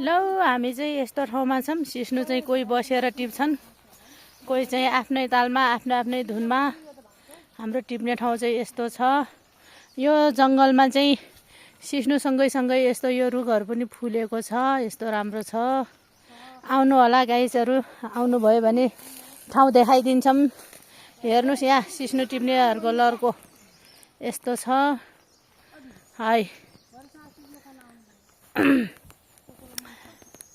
लौ हामी चाहिँ यस्तो ठाउँमा छौँ। सिस्नु चाहिँ कोही बसेर टिप्छन्, कोही चाहिँ आफ्नै तालमा आफ्नो आफ्नै धुनमा। हाम्रो टिप्ने ठाउँ चाहिँ यस्तो छ। यो जङ्गलमा चाहिँ सिस्नु सँगै यस्तो यो रुखहरू पनि फुलेको छ। यस्तो राम्रो छ। आउनु होला गाइसहरू, आउनुभयो भने ठाउँ देखाइदिन्छौँ। हेर्नुहोस् यहाँ सिस्नु टिप्नेहरूको लर्को यस्तो छ है।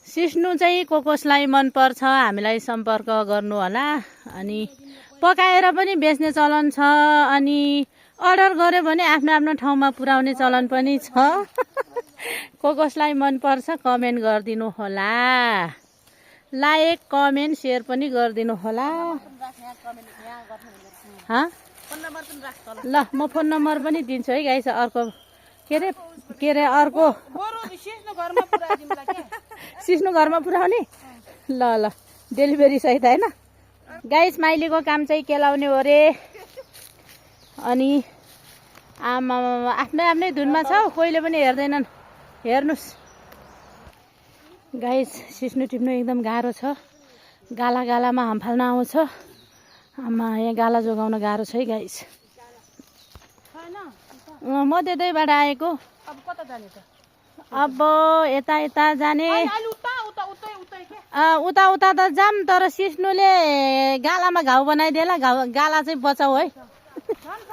सिस्नु चाहिँ कसलाई मनपर्छ हामीलाई सम्पर्क गर्नु होला। अनि पकाएर पनि बेच्ने चलन छ, अनि अर्डर गर्यो भने आफ्नो आफ्नो ठाउँमा पुर्याउने चलन पनि छ। कसलाई मनपर्छ कमेन्ट गरिदिनु होला, लाइक कमेन्ट सेयर पनि गरिदिनु होला। ल म फोन नम्बर पनि दिन्छु है गाइस। अर्को के अरे अर्को सिस्नु घरमा पुर्याउने। ल ल डेलिभरी सहित होइन गाइस। माइलीको काम चाहिँ केलाउने हो रे। अनि आमा आफ्नै आफ्नै धुनमा छ, कोहीले पनि हेर्दैनन्। हेर्नुहोस् गाइस, सिस्नु टिप्नु एकदम गाह्रो छ। गालामा हाम फाल्न आउँछ। आमा यहाँ गाला जोगाउन गाह्रो छ है गाइस। म त्यतैबाट आएको। अब कता जाने त? अब यता जाने। उता त जाम, तर सिस्नुले गालामा घाउ बनाइदिएला। गाला चाहिँ बचाऊ है।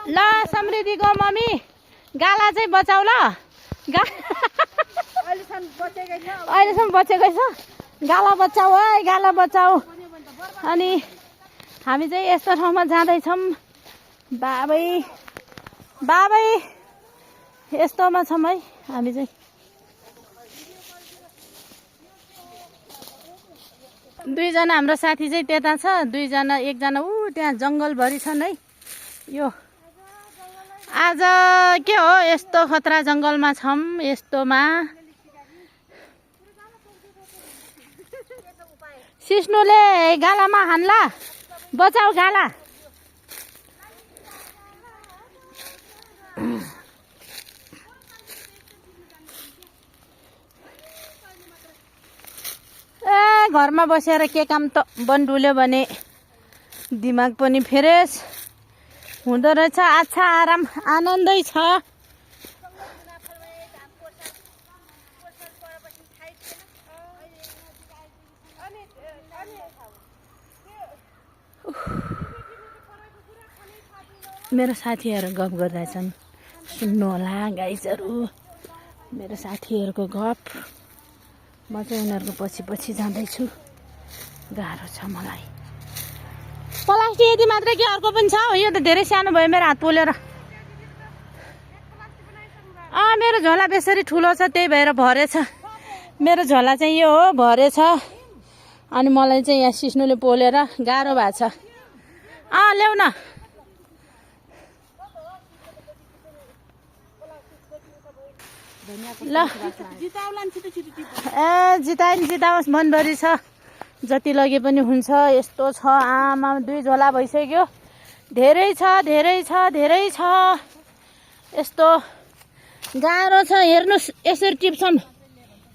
ल समृद्धिको मम्मी, गाला चाहिँ बचाऊ ल। अहिलेसम्म बचेकै छ। गाला बचाऊ है, गाला बचाऊ। अनि हामी चाहिँ यस्तो ठाउँमा जाँदैछौँ। बाबै यस्तोमा छौँ है हामी चाहिँ। दुईजना हाम्रो साथी चाहिँ त्यता छ, एकजना त्यहाँ जङ्गलभरि छन् है। यो आज के हो यस्तो खतरा जङ्गलमा छौँ। यस्तोमा सिस्नुले गालामा हान्ला, बचाऊ गाला। घरमा बसेर के काम त बन्डुल्यो भने दिमाग पनि फ्रेस हुँदो रहेछ। अच्छा आराम आनन्दै छ। मेरो साथीहरू गफ गर्दैछन्, सुन्नु होला गाइजहरू। मेरो साथीहरूको गफ। म चाहिँ उनीहरूको पछि जाँदैछु। गाह्रो छ मलाई। प्लास्टिक यति मात्रै कि अर्को पनि छ? यो त धेरै सानो भयो, मेरो हात पोलेर। मेरो झोला बेसरी ठुलो छ, त्यही भएर भरेछ। मेरो झोला चाहिँ यो हो, भरेछ। अनि मलाई चाहिँ यहाँ सिस्नुले पोलेर गाह्रो भएको छ। ल्याउ न। ल जिताओस्, मनभरि छ। जति लगे पनि हुन्छ। यस्तो छ। आमा 2 झोला भइसक्यो। धेरै छ। यस्तो गाह्रो छ। हेर्नुहोस् यसरी टिप्छौँ।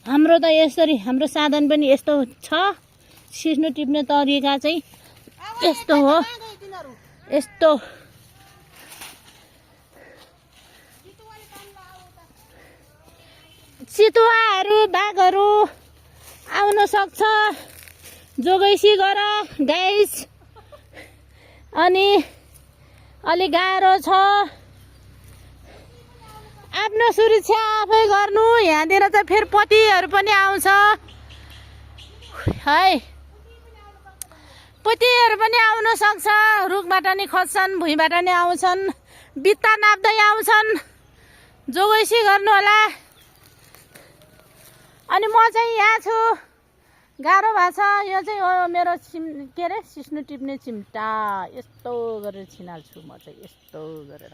हाम्रो त यसरी, हाम्रो साधन पनि यस्तो छ। सिस्नु टिप्ने तरिका चाहिँ यस्तो हो। यस्तो चितुवाहरू बाघहरू आउन सक्छ। जोगैसी गर गाइस। अनि अलि गाह्रो छ। आफ्नो सुरक्षा आफै गर्नु। यहाँतिर चाहिँ फेरि पतिहरू पनि आउँछ है। पतिहरू पनि आउन सक्छ। रुखबाट नि खस्छन्, भुइँबाट नि आउँछन्, बित्ता नाप्दै आउँछन्। जोगैसी गर्नु होला। अनि म चाहिँ यहाँ छु। गाह्रो भएको छ। यो चाहिँ हो मेरो के अरे सिस्नु टिप्ने चिम्टा। यस्तो गरेर छिनाल्छु म चाहिँ, यस्तो गरेर।